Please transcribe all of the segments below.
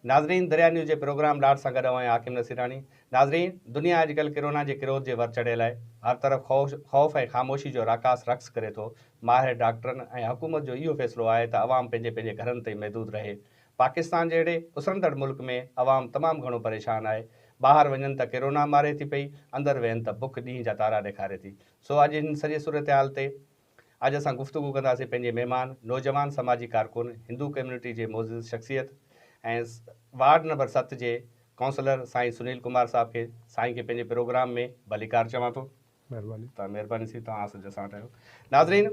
ناظرين دريا نيوز جي پروگرام لاڙ سان گڏ اوهان حاڪم نصيراڻي. ناظرين دنيا اڄڪلهه ڪرونا جي ڪروڌ جي ور چڙهيل آهي. هر طرف خوف ۽ خاموشي جو راڪاس رقص ڪري ٿو. ماهر ڊاڪٽرن ۽ حڪومت جو اهو فيصلو آهي ته عوام پنهنجي پنهنجي گهرن تائين محدود رهي. پاڪستان جهڙي اسرندڙ ملڪ ۾ عوام تمام گهڻو پريشان آهي. ٻاهر وڃن ته ڪرونا ماري ٿي پئي، اندر ويهن ته بک ڏينهن جا تارا ڏيکاري ٿي. سو اڄ هن سڄي صورتحال تي اڄ اسان گفتگو ڪنداسين پنهنجي مهمان نوجوان سماجي ڪارڪن، هندو ڪميونٽي جي معزز شخصيت ۽ وارڊ نمبر 7 جي ڪائونسلر سائين سنيل ڪمار صاحب کي. سائين کي پنهنجي پروگرام ۾ ڀليڪار چوان ٿو. مهرباني. توهان مهرباني سي توهان اسان جا ساڻ آهيو. ناظرين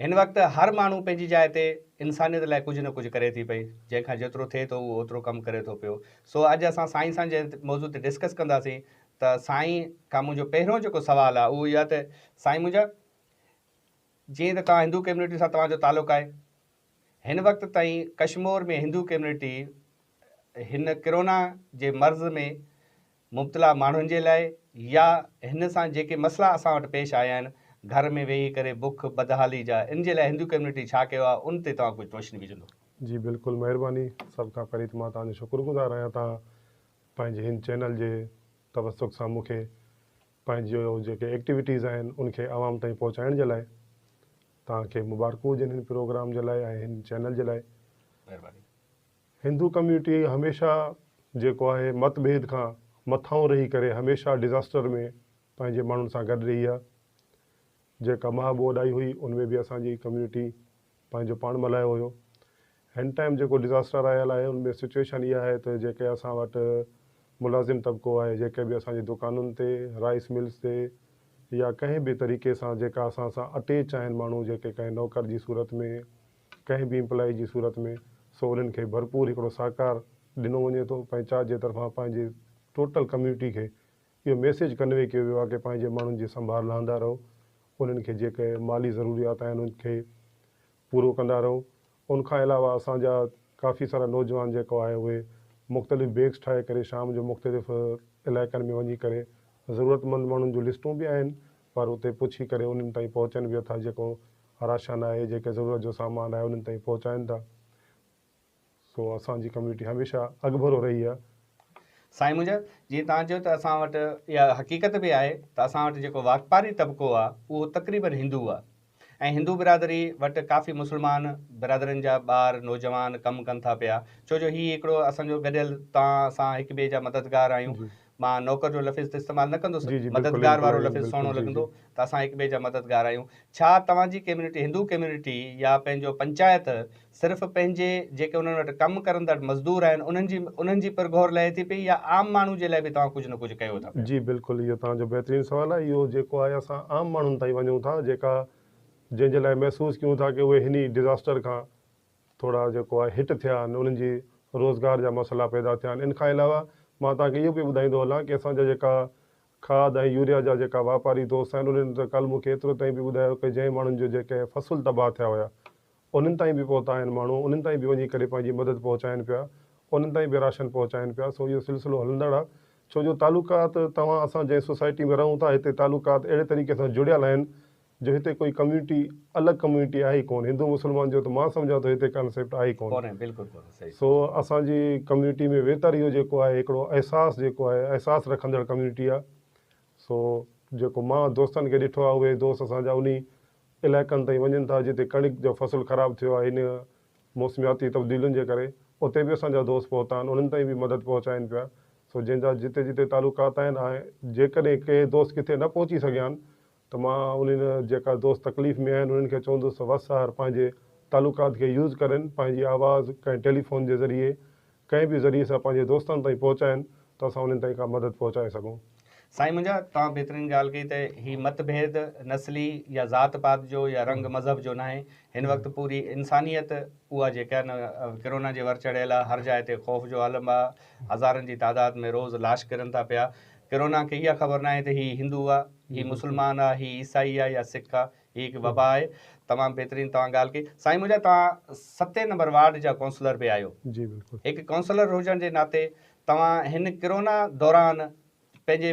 هن وقت هر ماڻهو پنهنجي جاء تي انسانيت لاء ڪجهه نه ڪجهه ڪري ٿي پئي، جنهن کان جيترو ٿئي ٿو اهو اوترو ڪم ڪري ٿو پيو. سو اڄ اسان سائين سان جنهن موضوع تي ڊسڪس ڪنداسين ته سائين کان منهنجو پهريون جيڪو سوال آهي اهو اهو آهي ته سائين منهنجا جيئن ته توهان هندو ڪميونٽي سان توهان جو تعلق آهي هن وقت تائين ڪشمور ۾ هندو ڪميونٽي هن ڪرونا جي مرض ۾ مبتلا ماڻهن جي لاء يا هن سان جيڪي مسئلا اسان وٽ پيش آيا آهن گهر ۾ ويهي ڪري بک بدحالي جا ان جي لاء هندو ڪميونٽي ڇا ڪيو آهي ان تي توهان ڪجهه روشني وجهندو. جي بلڪل مهرباني سڀ کان پهرين ته مان توهان جو شڪر گذار آهيان توهان پنهنجي هن چينل جي توسط سان مون کي پنهنجو جيڪي ايڪٽيوٽيز آهن ان کي عوام تائين پهچائڻ جي لاء توهان کي مبارڪون هجن هن پروگرام جي لاء ۽ هن چينل جي لاء. مهرباني. هندو ڪميونٽي هميشه جيڪو آهي مت ڀيد کان مٿانهون رهي ڪري هميشه ڊزاسٽر ۾ پنهنجي ماڻهن سان گڏ رهي آهي. جيڪا مها ٻوڏ آئي هئي ان ۾ به اسان جي ڪميونٽي پنهنجو پاڻ ملهايو هيو. هن ٽائيم جيڪو ڊزاسٽر آيل آهي ان ۾ سچوئيشن اها آهي ته جيڪي اسان وٽ ملازم طبقو آهي جيڪي به اسان جي دڪانن تي رائيس ملز تي يا ڪنهن به طريقي سان جيڪا اسان سان اٽيچ آهن ماڻهو جيڪي ڪنهن نوڪر جي صورت ۾ ڪنهن به امپلائي جي صورت ۾ سو انهن کي ڀرپور هڪڙو سهڪار ڏنو وڃي ٿو پنچات جي طرفان پنهنجي ٽوٽل ڪميونٽي کي اهو ميسيج ڪنوي ڪيو ويو آهي ڪي پنهنجي ماڻهن جي سنڀار لهندا رهو انهن کي جيڪي مالي ضروريات آهن ان کي پورو ڪندا رهون. ان کان علاوه اسان جا ڪافي سارا نوجوان جيڪو آهي اهي مختلف بيگس ٺاهي ڪري شام جو مختلف علائقن ۾ وڃي ڪري ضرورت مند ماڻهن جون لسٽون به آهن پر اتي پڇي ڪري انهن تائين پهچن به ٿا جيڪو راشن آهي جيڪي ضرورت جو سامان آهي انهن تائين پهچائن ٿا. سو اسان جي ڪميونٽي هميشه اڳڀرو رهي آهي. سائين منهنجا، جيئن توهان چيو ته اسان وٽ اها حقيقت به آهي ته اسان وٽ جيڪو واپاري طبقو آهي اهو تقريبن هندو آهي ۽ هندو برادري وٽ ڪافي مسلمان برادرين جا ٻار نوجوان ڪم ڪن ٿا پيا ڇو جو هي هڪڙو اسان جو گڏيل توهان اسان هڪ ٻئي جا مددگار آهيون مان نوڪر جو لفظ ته استعمال نه ڪندس مددگار وارو لفظ سهڻو لڳندو ته اسان هڪ ٻئي جا مددگار آهيون ڇا توهان جي ڪميونٽي هندو ڪميونٽي يا پنهنجو پنچائت صرف پنهنجي جيڪي انهن وٽ ڪم ڪرندڙ مزدور آهن انهن جي انهن جي پرگهور لهي ٿي پئي يا عام ماڻهو جي لاء به توهان ڪجهه نه ڪجهه ڪيو ٿا پيا. جي بلڪل اهو توهان جو بهترين سوال آهي اهو جيڪو آهي اسان عام ماڻهن تائين وڃون ٿا جيڪا جنهن جي لاء محسوس ڪيون ٿا ڪي اهي هني ڊزاسٽر کان ٿورا جيڪو آهي هٽ ٿيا آهن انهن جي روزگار جا مسئلا پيدا ٿيا آهن ان کان علاوه مان توهان کي اهو به ٻڌائيندو هلان ڪي اسان جا جيڪا کاڌ ۽ يوريا جا جيڪا واپاري دوست آهن انهن ته ڪل مون کي ايترو تائين به ٻڌايو ڪي جنهن ماڻهن جو جيڪي فصل تباهه ٿيا هيا انهن تائين به پهتا آهن ماڻهو انهن تائين به وڃي ڪري پنهنجي مدد پهچائن پيا انهن تائين به راشن پهچائن پيا سو اهو سلسلو هلندڙ آهي ڇو جو تعلقات توهان اسان جنهن سوسائٽي ۾ رهون ٿا هتي تعلقات اهڙي طريقي سان جڙيل آهن جو هتي ڪوئي ڪميونٽي الڳ ڪميونٽي آهي ئي ڪون هندو مسلمان جو ته مان سمجهان ٿو هتي ڪانسيپٽ آهي ئي ڪون ڪونهي بلڪل ڪونهي صحيح. سو اسان جي ڪميونٽي ۾ ويتر اهو جيڪو آهي هڪڙو احساس جيڪو آهي احساس رکندڙ ڪميونٽي آهي سو جيڪو مان دوستن کي ڏٺو آهي اهي دوست اسان جا انهي علائقن تائين وڃن ٿا جتي ڪڻڪ جو فصل خراب ٿيو آهي هن موسمياتي تبديلين جي ڪري اتي به اسان جا دوست پهتا آهن انهن تائين به مدد پهچائين پيا سو جنهن جا جتي جتي تعلقات آهن ۽ جيڪڏهن ڪي دوست ڪٿي نه پهچي سگهيا آهن ته مان انهن جيڪا دوست تڪليف ۾ آهن انهن کي چوندس ته وس آهر پنهنجي تعلقات کي يوز ڪرين پنهنجي آواز ڪنهن ٽيليفون جي ذريعي ڪنهن به ذريعي سان پنهنجي دوستن تائين پهچائين ته اسان انهن تائين ڪا مدد پهچائي سگهون. سائين منهنجا توهان بهترين ڳالهه ڪئي ته هي مت ڀيد نسلي يا ذات پات جو يا رنگ مذهب جو ناهي هن وقت پوري انسانيت اها جيڪا نه ڪرونا جي ور چڙهيل آهي هر جاء تي خوف جو عالم آهي هزارن جي تعداد ۾ روز لاش ڪرن ٿا پيا ڪرونا کي اها خبر ناهي ته هي هندو آ، هي مسلمان آ، هي عيسائي آ يا سک آ، هي هڪ وبا آهي. تمام بهترين توهان ڳالهه ڪئي. سائين منهنجا توهان ستين نمبر وارڊ جا ڪائونسلر به آهيو. جي بلڪل. هڪ ڪائونسلر هجڻ جي ناتي توهان هن ڪرونا دوران پنهنجي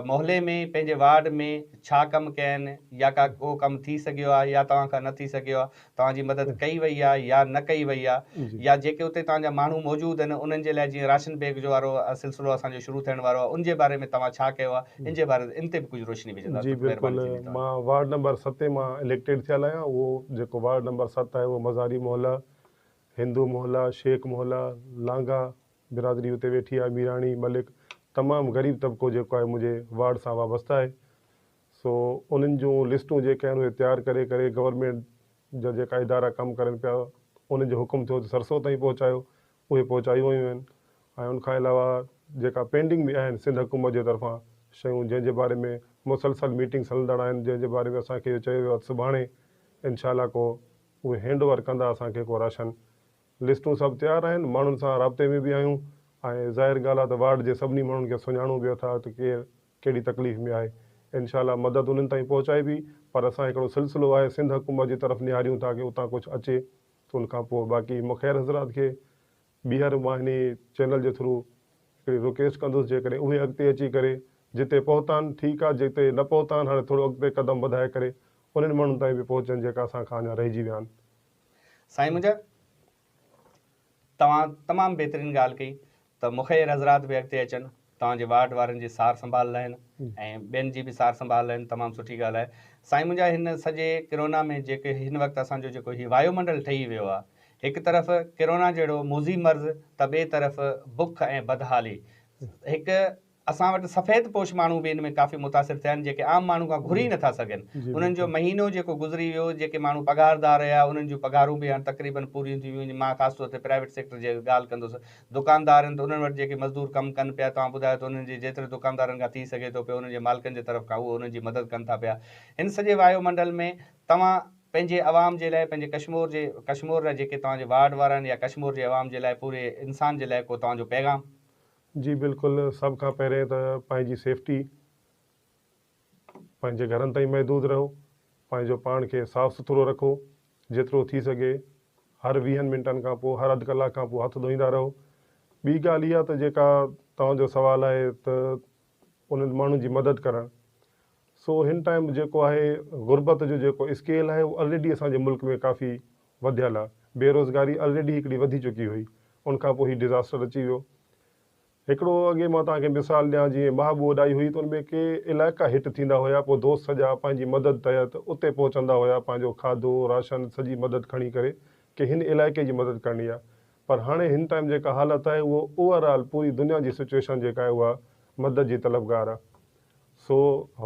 محلي ۾ پنهنجي وارڊ ۾ ڇا ڪم ڪيا آهن يا ڪا ڪو ڪم ٿي سگهيو آهي يا توهان کان نه ٿي سگهيو آهي توهان جي مدد ڪئي وئي آهي يا نه ڪئي وئي آهي يا جيڪي اتي توهان جا ماڻهو موجود آهن انهن جي لاء جيئن راشن بيگ جو وارو سلسلو اسان جو شروع ٿيڻ وارو آهي ان جي باري ۾ توهان ڇا ڪيو آهي ان جي باري ان تي به ڪجهه روشني وجهندا جي ته بلڪل مهرباني ٿيندي توهان جي. مان وارڊ نمبر ستين مان اليڪٽيڊ ٿيل آهيان اهو جيڪو وارڊ نمبر ست آهي اهو مزاري محلا هندو محلا شيخ محلا لانگا برادري اتي ويٺي آهي ميراڻي، ملڪ، تمام غريب طبقو جيڪو آهي منهنجي وارڊ سان وابسته آهي سو انهن جون لسٽون جيڪي آهن اهي تيار ڪري ڪري گورنمينٽ جا جيڪا ادارا ڪم ڪرن پيا انهن جو حڪم ٿيو ته سرسو تائين پهچايو اهي پهچايون ويون آهن ۽ ان کان علاوه جيڪا پينڊنگ به آهن سنڌ حڪومت جي طرفان شيون جنهن جي باري ۾ مسلسل ميٽنگس هلندڙ آهن جنهن جي باري ۾ اسان کي اهو چيو ويو آهي ته سڀاڻي انشاء الله ڪو اهي هينڊ اوور ڪندا اسان کي ڪو راشن لسٽون سڀ تيار آهن، ماڻهن سان رابطي ۾ به آهيون ۽ ظاهر ڳالهه آهي ته وارڊ جي سڀني ماڻهن کي سڃاڻون به اٿا ته ڪير ڪهڙي تڪليف ۾ آهي. انشاء الله مدد انهن تائين پهچائبي پر اسان هڪڙو سلسلو آهي سنڌ حڪومت جي طرف نهاريون ٿا ڪي اتان ڪجهه اچي ته ان کان پوء باقي مخير حضرات کي ٻيهر مان هني چينل جي ٿرو هڪڙي رڪيسٽ ڪندس جيڪڏهن اهي اڳتي اچي ڪري جتي پهتا آهن ٺيڪ آهي جتي نه پهتا آهن هاڻي ٿورو اڳتي قدم وڌائي ڪري انهن ماڻهن تائين به پهچن جيڪا اسان کان اڃا رهجي ويا آهن. سائين منهنجا توهان تمام بهترين ڳالهه ڪئي ته مخير حضرات به اڳتي اچن توهان جي وارڊ وارن جي سار سنڀال لهن ۽ ٻين جي به سار سنڀال لهن تمام سٺي ڳالهه آهي سائين منهنجا هن سڄي ڪرونا ۾ جيڪي هن وقت اسان جو جيڪو هي وايو منڊل ٺهي ويو آهي هڪ طرف ڪرونا جهڙو موذي مرض ته ٻئي طرف بک ۽ بدحالي هڪ اسان وٽ سفيد پوش ماڻهو به ان ۾ ڪافي متاثر ٿيا آهن جيڪي عام ماڻهو کان گهري ئي نٿا سگهن انهن جو مهينو جيڪو گذري ويو جيڪي ماڻهو پگهاردار هيا انهن جون پگهارون به هاڻ تقريبن پوريون ٿي ويون مان خاص طور تي پرائيويٽ سيڪٽر جي ڳالهه ڪندس دڪاندار آهن ته انهن وٽ جيڪي مزدور ڪم ڪن پيا توهان ٻڌايو ته انهن جي جيتري دڪاندارن کان ٿي سگهي ٿو پيو انهن جي مالڪن جي طرف کان اهو انهن جي مدد ڪن ٿا پيا هن سڄي وايو منڊل ۾ توهان پنهنجي عوام جي لاء پنهنجي ڪشمور جي ڪشمور جا جيڪي توهان جي وارڊ وارا آهن يا ڪشمور جي عوام جي لاء پوري انسان جي لاء ڪو توهان جو پيغام. جي بلڪل سڀ کان پهرين ته پنهنجي سيفٽي پنهنجي گهرن تائين محدود رهو پنهنجو پاڻ کي صاف سٿرو رکو جيترو ٿي سگهي هر ويهن منٽن کان پوء هر اڌ ڪلاڪ کان پوء هٿ ڌوئيندا رهو ٻي ڳالهه اها ته جيڪا توهان جو سوال آهي ته انهن ماڻهن جي مدد ڪرڻ سو هن ٽائيم جيڪو آهي غربت جو جيڪو اسڪيل آهي اهو الريڊي اسان جي ملڪ ۾ ڪافي وڌيل آ. بيروزگاري الريڊي هڪڙي وڌي چڪي هئي. ان کان پوء هي ڊزاسٽر اچي ويو. هڪڙو اڳي مان توهان کي مثال ڏيان جيئن مها ٻوڏ آئي هئي ته ان ۾ ڪي علائقا هٽ ٿيندا هيا پوء دوست سڄا پنهنجي مدد تحت اتي پهچندا هيا پنهنجو کاڌو راشن سڄي مدد کڻي ڪري ڪي هن علائقي جي مدد ڪرڻي آ پر هاڻي هن ٽائيم جيڪا حالت آهي اهو اوور آل پوري دنيا جي سچوئيشن جيڪا آهي اها مدد جي طلبگار آ. سو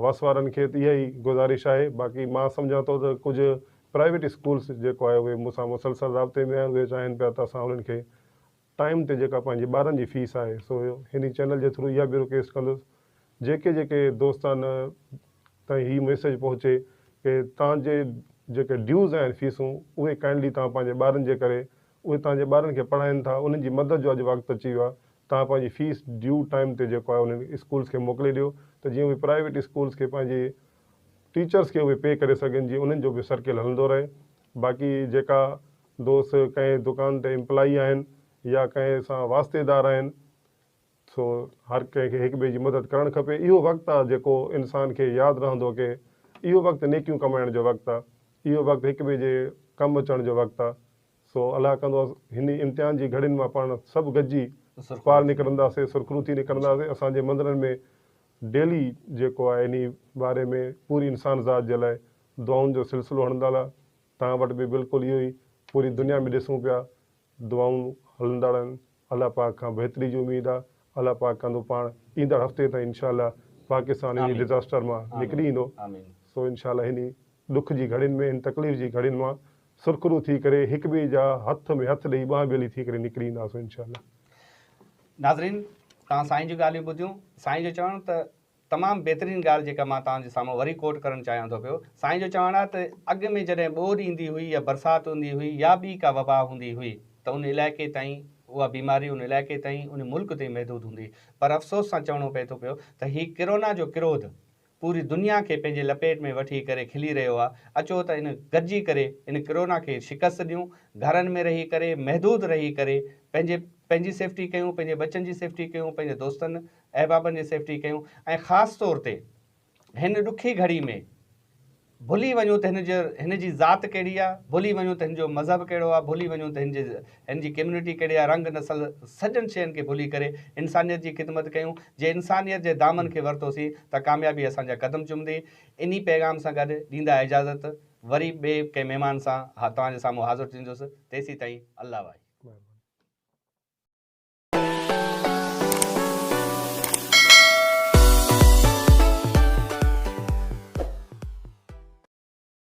وس وارن کي ته اها ئي گذارش آهي باقي مان سمجهان ٿو ته ڪجهه پرائيويٽ اسڪولس جيڪو آهي اهي مون سان مسلسل رابطي ۾ آهن اهي چاهين پيا ته اسان انهن کي ٽائيم تي جيڪا پنهنجي ٻارن جي فيس آهي سو هن چينل جي ٿرو اها به رڪويسٽ ڪندس جيڪي جيڪي دوستن تائين هي ميسيج پهچي ڪي توهان جي جيڪي ڊيوز آهن فيسون اهي ڪائنڊلي توهان پنهنجي ٻارن جي ڪري اهي توهان جي ٻارن کي پڙهائين ٿا انهن جي مدد جو اڄ وقت اچي ويو آهي توهان پنهنجي فيس ڊيو ٽائيم تي جيڪو آهي انهن اسڪولس کي موڪلي ڏيو ته جيئن اهي پرائيويٽ اسڪولس کي پنهنجي ٽيچرس کي اهي پي ڪري سگهن جيئن انهن جو به سرڪل هلندو رهي باقي جيڪا دوست ڪنهن دڪان تي امپلائي آهن يا ڪنهن سان واسطيدار آهن سو هر ڪنهن کي هڪ ٻئي جي مدد ڪرڻ کپي اهو وقت آهي جيڪو انسان کي ياد رهندو ڪي اهو وقت نيڪيون ڪمائڻ جو وقت آهي اهو وقت هڪ ٻئي جي ڪم اچڻ جو وقت آهي سو الله ڪندو هن امتحان جي گهڙين مان پاڻ سڀ گڏجي پار نڪرنداسين، سرخرو ٿي نڪرنداسين. اسان جي مندرن ۾ ڊيلي جيڪو آهي انهي باري ۾ پوري انسان ذات جي لاء دعائن جو سلسلو هڻندڙ آهي. توهان وٽ به بلڪل اهو ئي پوري دنيا ۾ ڏسون پيا دعائون هلندڙ آهن. الله پاڪ کان بهتري جي اميد آهي. الله پاڪ ڪندو پاڻ ايندڙ هفتي تائين انشاء الله پاڪستان انهي ڊزاسٽر مان نڪري ايندو. سو انشاء الله انهي ڏک جي گهڙين ۾ هن تڪليف جي گهڙين مان سرخرو ٿي ڪري هڪ ٻئي جا هٿ ۾ هٿ ڏئي ٻانهن ٻيلي ٿي ڪري نڪري اينداسون انشاء الله. ناظرين توهان سائين جون ڳالهيون ٻڌيون سائين جو چوڻ ته تمام بهترين ڳالهه جيڪا مان توهان جي سامهون وري ڪوٽ ڪرڻ چاهيان ٿو پيو سائين جو چوڻ آهي ته اڳ ۾ جڏهن ٻوڏ ايندي هئي يا برسات هوندي هئي يا ٻي ڪا وبا هوندي هئي ته ان علائقي تائين اها بيماري ان علائقي تائين ان ملڪ تائين محدود هوندي پر افسوس سان چوڻو پئي ٿو پيو ته هي ڪرونا جو ڪروڌ پوري دنيا کي پنهنجي لپيٽ ۾ وٺي ڪري کلي رهيو آ اچو ته ان گڏجي ڪري ان ڪرونا کي شڪست ڏيون گهرن ۾ رهي ڪري محدود رهي ڪري پنهنجي پنهنجي سيفٽي ڪيون، پنهنجي ٻچن جي سيفٽي ڪيون، پنهنجي دوستن احبابن جي سيفٽي ڪيون ۽ خاص طور تي هن ڏکي گهڙي ۾ ڀلي وڃون ته هن جو هن جي ذات ڪهڙي آ، ڀلي وڃون ته هن جو مذهب ڪهڙو آ، ڀلي وڃون ته هن جي هن جي ڪميونٽي ڪهڙي آ، رنگ نسل سڄن شين کي ڀلي ڪري انسانيت جي خدمت ڪيون، جي انسانيت جي دامن کي ورتوسين ته ڪاميابي اسان جا قدم چمندي. انهي پيغام سان گڏ ڏيندا اجازت وري ٻئي ڪنهن مهمان سان توهان جي سامهون حاضر ٿيندس تيسين تائين الله واهي.